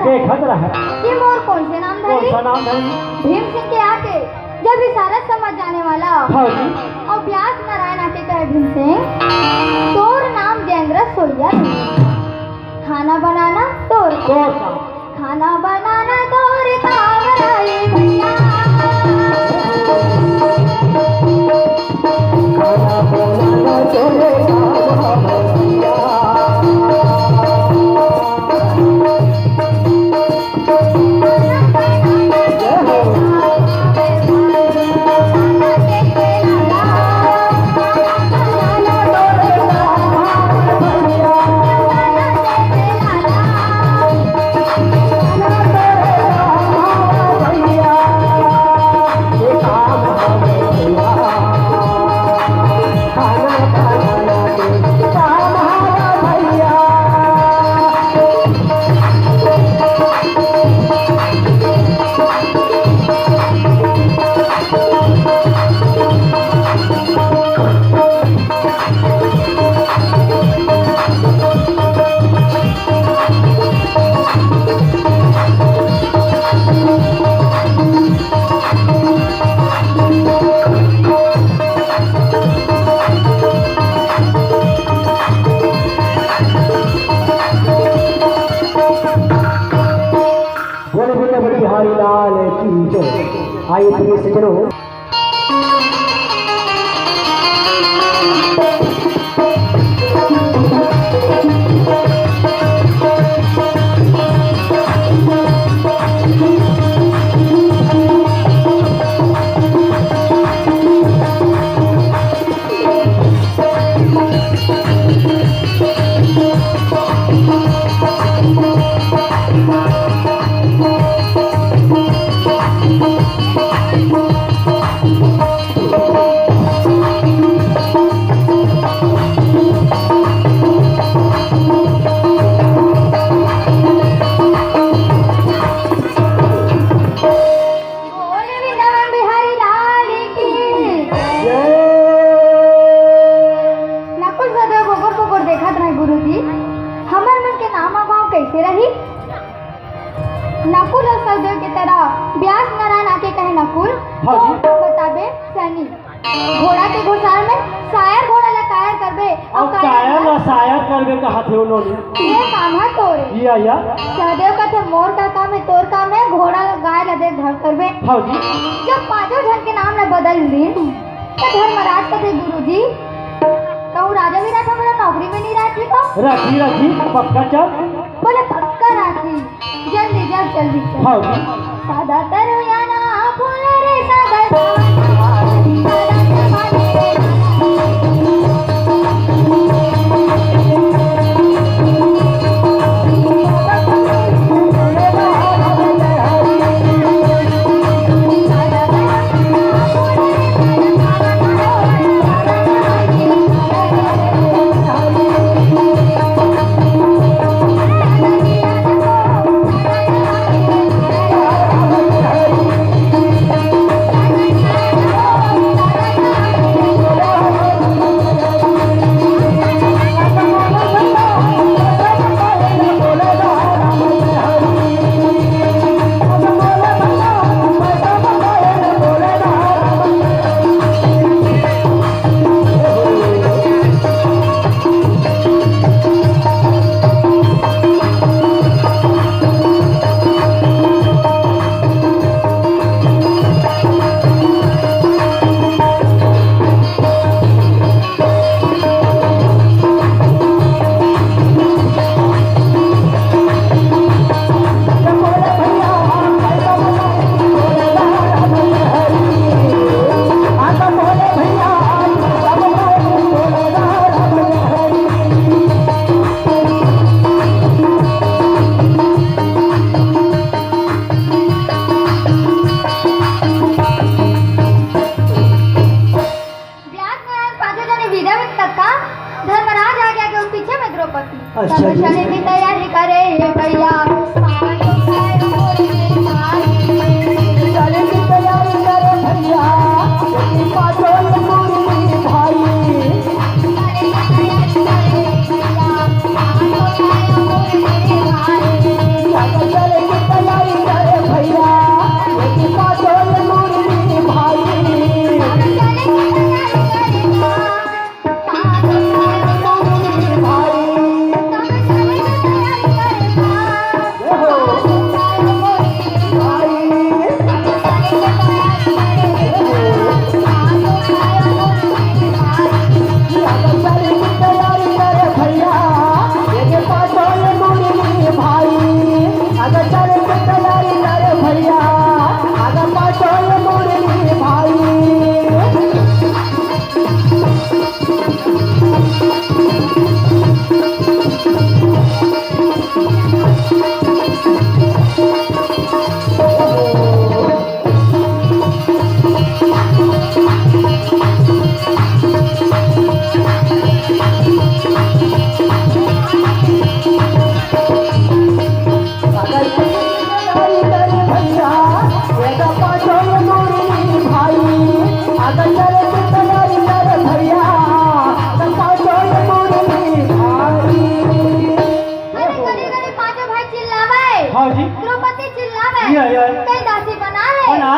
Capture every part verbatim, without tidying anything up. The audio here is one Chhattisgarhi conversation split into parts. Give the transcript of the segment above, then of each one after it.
देखत रह। ये मोर कौन से नाम धरी? कौन सा नाम धरी? भीम सिंह के आके जब इशारा समझ जाने वाला। हाँ जी। और व्यास नारायण आके कहे, "भीम सिंह, तोर नाम जेंद्र सोइया नहीं। खाना बनाना तोर काम।" तोर काम। खाना बनाना तोर काम रे भैया। खाना बनाना तोर काम रे भैया। बोले बोले बड़े बिहारी लाल की जय। आइए प्रिय सज्जनों, बोले वृंदावन बिहारी लाल की। नकुल सहदेव बोकर बोकर देखत रहे गुरुजी, हमर मन के नाम अउ गाँव कैसे रही? नकुल अउ सहदेव के तरह व्यास नारायण आके कहे, "नकुल, हाँ जी। तोर काम बताबे सैनी। घोड़ा के घुसार में सायर घोड़ा ला कायर करबे, अउ अउ कायर कायर ला ला सायर करबे," कहत हे उन्होंने। ये काम है तोरे। या, या। सहदेव कहते, "मोर का काम है, तोर काम है, घोड़ा गाय ला देखभाल करबे।" हाँ जी। जब पांचों झन के नाम ला बदल दिन, तो धर्मराज कहते, "गुरुजी, कहूँ राजा भी रहता, मेरा नौकरी में नहीं रहती तो?" राजी, राजी, पक्का चल। बोले, "पक्का राजी।" जल्दी जा, जल्दी जा। हाँ। सादा तरुया ना फूल रे, सादा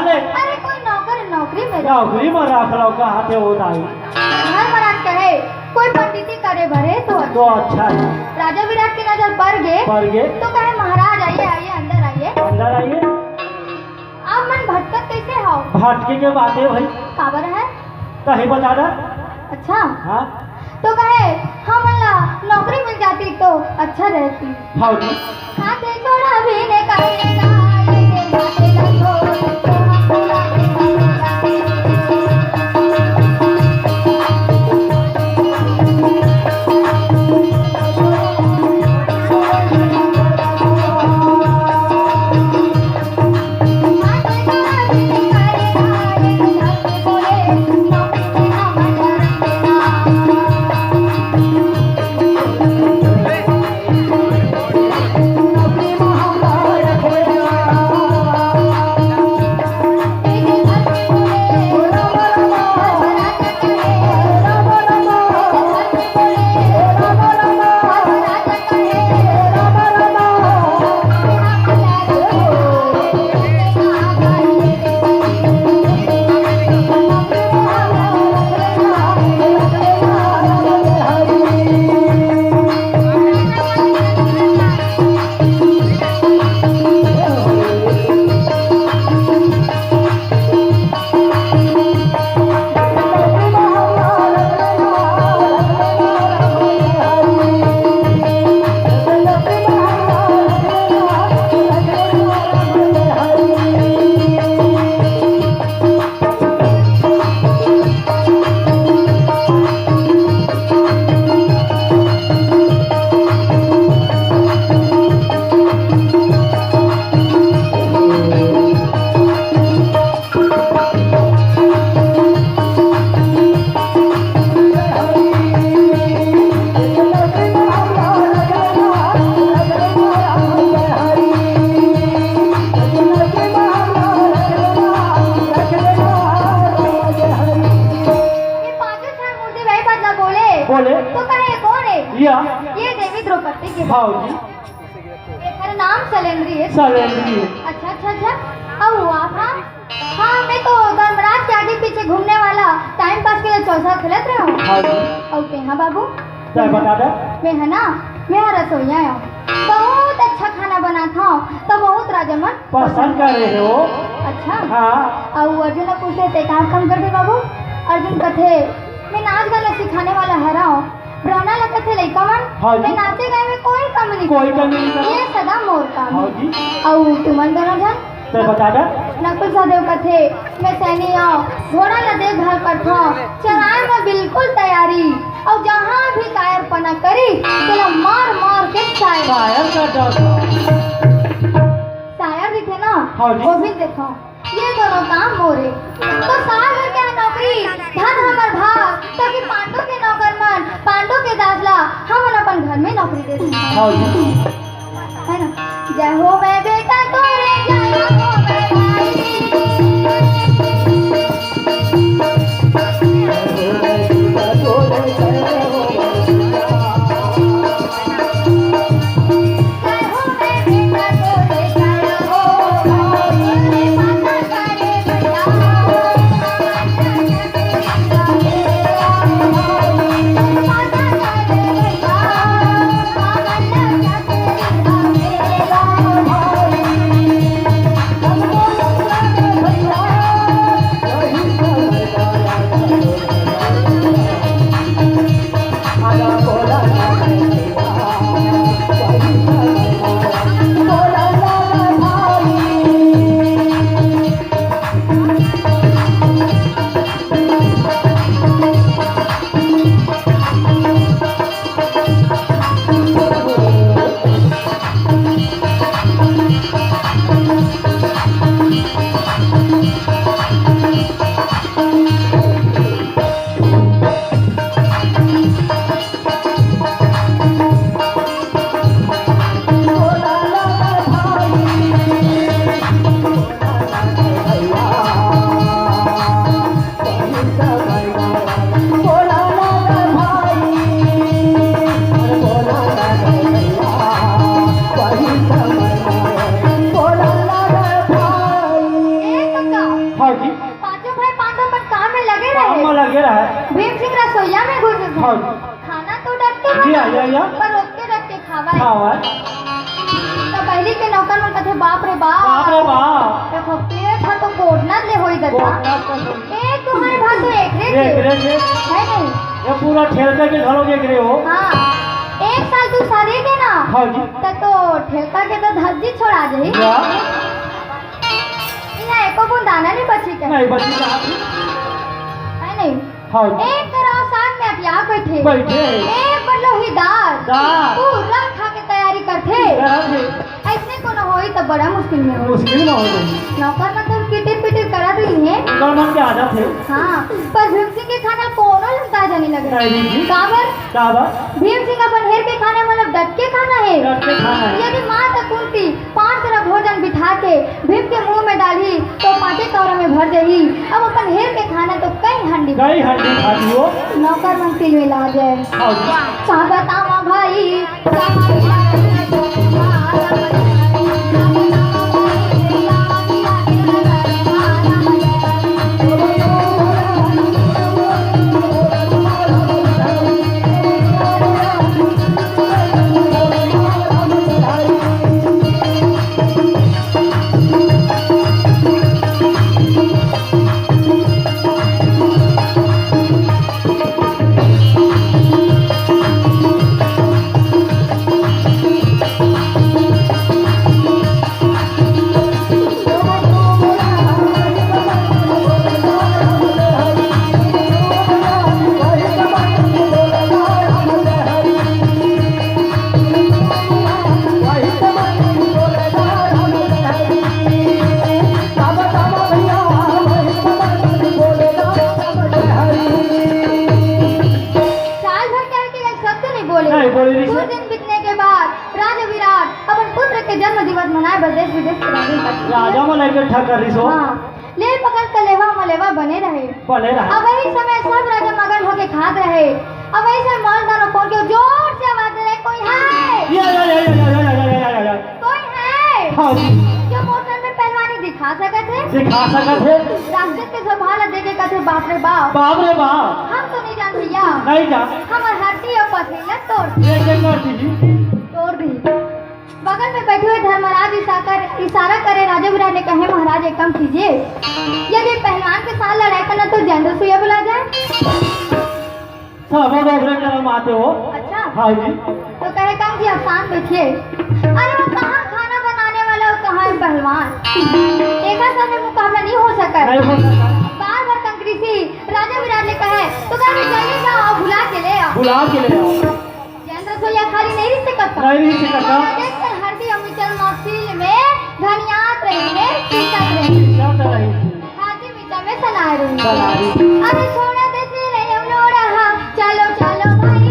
अरे कोई नौकर नौकरी में रख। नौकरी में रख लव कहाथे वो दाई। घर महाराज कहे कोई पंडिती करे भरे तो तो अच्छा। अच्छा है। राजा विराट के नजर पड़ गे। पड़ गे। तो कहे महाराज आइए, आइए, अंदर आइए। अंदर आइए। आप मन भटकत कैसे हो? भटके के बात है भाई। काबर है? कहीं बता दे। अच्छा। हाँ। तो कहे हमन ला नौकरी मिल जाती तो अच्छा रहती। हाँ जी। हाथे छोड़ा भी ने काहे ना, ये दे हाथे ला छोड़। ये पांचों छह मूर्ति वही बात ना बोले। बोले। तो कहे कौन है? या। ये देवी द्रौपदी के। हाँ जी। एकर नाम सलेंद्री है। सलेंद्री है। अच्छा, अच्छा, अच्छा। अब हुआ था। हाँ, मैं तो धर्मराज के आगे पीछे घूमने वाला टाइम पास के लिए चौसा खेलत रहा हूँ। हाँ जी। ओके, हाँ बाबू। तै बता दे। मैं है ना, मैं यहाँ रसोईया हूँ। बहुत अच्छा खाना बनात हूँ, तो बहुत राजा मन पसंद करे हो। अच्छा। हाँ। अउ अर्जुन ला पूछे, "ते का काम करथे बाबू?" अर्जुन कथे, "मैं नाच गाना सिखाने वाला हरव।" द्रोणा ला कथे, "लइका मन, हाँ जी। मैं नाचे गाए में कोई कमी नहीं कोई करता। कमी नहीं करता। ये सदा मोर काम हाँ है।" जी। अउ तुमन दोनों झन? तै बता दे। नकुल सहदेव कथे, "मैं सैनी हूँ, घोड़ा ला देखभाल करथव, चराए में बिल्कुल तैयारी, अउ जहाँ भी कायरपना करी, तेला मार मार के शायर।" शायर कर डाल। शायर दिखे ना, हाँ जी। वो भी देखो। ये दोनों काम मोरे। तो सागर के नौकरी, धन हमर भाग, तो कि पांडु के नौकर मन, पांडु के दास ला हमन अपन घर में नौकरी दे देथन। हाँ जी। है ना? जय हो मैं बेटा तोरे, जय हो मैं भाई। हाँ जी। पांचों भाई पांडव अपन काम में लगे काम रहे। में लगे रहे। भीम सिंह रसोईया में घुस गए। हाँ जी। खाना तो डट के या, बना, या, या। पर रोक के रख के खावा है। खावा है। तो पहली के नौकर मन कथे, "बाप रे बाप। बाप रे बाप। देखो, पेट ह तो कोटना ले होई ददा। कोटना तो होई। एक तुम्हारे भात तो एक रे एक के। रे के। है नहीं?" ये पूरा ठेलका के घलो के एक रे हो। हाँ। एक साल तू सरे के ना। हाँ जी। त तो ठेलका के तो धज्जी छोड़ा जाही। या। इहाँ एको बूंद दाना नहीं बची के। नहीं बची का। है नहीं? हाँ। एक करा साग में अटिया बैठे। बैठे। एक बटलो ही दाल। दाल। पूरा खा के तैयारी करथे। करथे। ऐसने कोनो होई त बड़ा मुश्किल में होई। मुश्किल में होई। नौकर मन तो किटिर पिटिर करत रही है। नौकर मन के आदत है। हाँ, पर भीम सिंह के खाना कोनो लंगदा जानी लगे। नहीं, नहीं। काबर? काबर? भीम सिंह अपन हेर के खाना मतलब डट के खाना है। डट के खाना है। यदि माता कुंती पांच तरह भोजन बिठा के भीम के मुंह में डाली तो पांचे कौरा में भर जाही। अब अपन हेर के खाना तो कई हंडी। कई हंडी खाती हो। नौकर मन तिलमिला जाए। हाँ। का बतावा भाई, साल भर के आके एक शब्द नहीं बोले। नहीं बोले, नहीं। कुछ दिन बीतने के बाद राजा विराट अपन पुत्र के जन्म दिवस मनाए बर देश विदेश के राजा मन ला इकट्ठा कर रिहिस हो। हाँ, ले पकड़ के लेवा मलेवा बने रहे। बने रहे। अब वही समय सब राजा मगन होके खात रहे। अब वही समय मौलदार पहुंच के जोर से आवाज दे रहे, "कोई है? या, या, या।" कोई है? हाँ जी। जो मोर सामने पहलवानी दिखा सकत है? दिखा सकत है। राक्षस के स्वभाव ला देख के कथे, "बाप रे बाप। बाप रे बाप। हम तो नहीं जान भैया। नहीं जान। हमर हड्डी और पसली ला तोड़ दी।" ये क्या कर दी जी? तोड़ दी। बगल में बैठे हुए धर्मराज इशारा कर, इशारा करे, राजा विराट ने कहे, "महाराज, एक काम कीजिए, यदि पहलवान के साथ लड़ाई करना तो जैन रसोईया बुला जाए।" सब लोग रे करम आते हो। अच्छा। हाँ जी। तो कहे, "काम जी, आप शांत बैठिए। अरे, वो कहाँ खाना बनाने वाला, वो कहाँ है पहलवान? एक सामने मुकाबला नहीं हो सका।" नहीं हो सका। बार बार कंकरीसी राजा विराट ने कहे, "तो कहे, जल्दी जाओ, बुला के ले आओ।" बुला के ले आओ। जैन रसोईया खाली नहीं रही सकता। नहीं रही सकता। देख कर हर दी अमिचल महफिल में घनियात रही है, पीसत रही। पीसत रही। हर दी में सनारी। सनारी। अरे छोड़ा देसी रे हम लोड़ा हा। चलो, चलो भाई।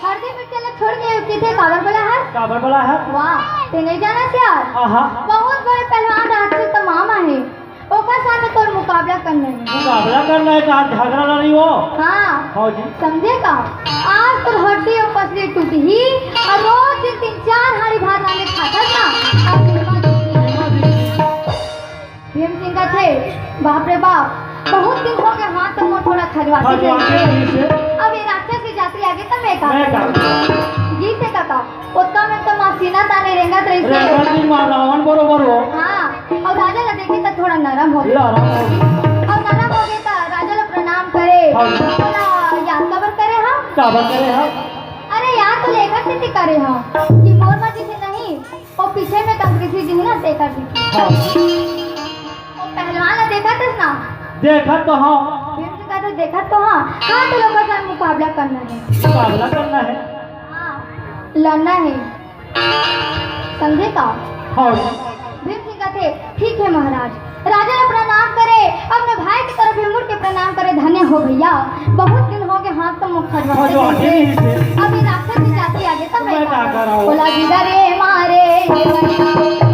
हरदी मिर्चा ला छोड़ के किथे काबर बोला है? काबर बोला है? वाह, ते नहीं जाना यार? आहा। बहुत बड़े पहलवान राक्षस तो मामा है, ओकर सामने तोर मुकाबला करना है। मुकाबला करना है, तो आज झगड़ा लड़ी हो। हाँ। हाँ जी। समझे का? आज तोर हड्डी और पसली टूटी ही, और रोज दिन तीन चार हांडी भात रांधे खाता था। भीम सिंह कथे, "बाप रे बाप, बहुत दिन हो गए, हाथ तो मोर थोड़ा खजवाते खजवाते रहिसे। अब ये राक्षस के जाति आगे तो मैं का मैं का जी से कका, ओतका में तो माँ सीना ताने रेंगत रहिसे। रेंगत नहीं, माँ रावण बरोबर हो। हाँ, और राजा ला देखे तो थोड़ा नरम हो गया। नरम हो गया। और नरम हो गया तो राजा ला प्रणाम करे। हाँ। बोला, याद काबर करे हम? काबर करे हम? अरे याद तो लेकर से करे हम कि मोर मर्जी से नहीं, वो पीछे में कंकरीसी जी है ना, तेकर जी। हाँ। वो पहलवान ला देखत हस ना? देखत तो हाँ। भीम सिंह कथे, देखत तो हाँ। हाँ, तो लोगों से मुकाबला करना है। मुकाबला करना है। हाँ, लड़ना है। समझे का? भीम सिंह कथे, "ठीक हे महाराज।" राजा ला प्रणाम करे, अपने भाई के तरफ भी मुड़ के प्रणाम करे, "धन्य हो भैया, बहुत दिन हो गे, हाथ तो मुख खजुआ के।" अभी राक्षस के जाति आगे, तब मैं का करहूं? बोला, "गिदा रे मारे,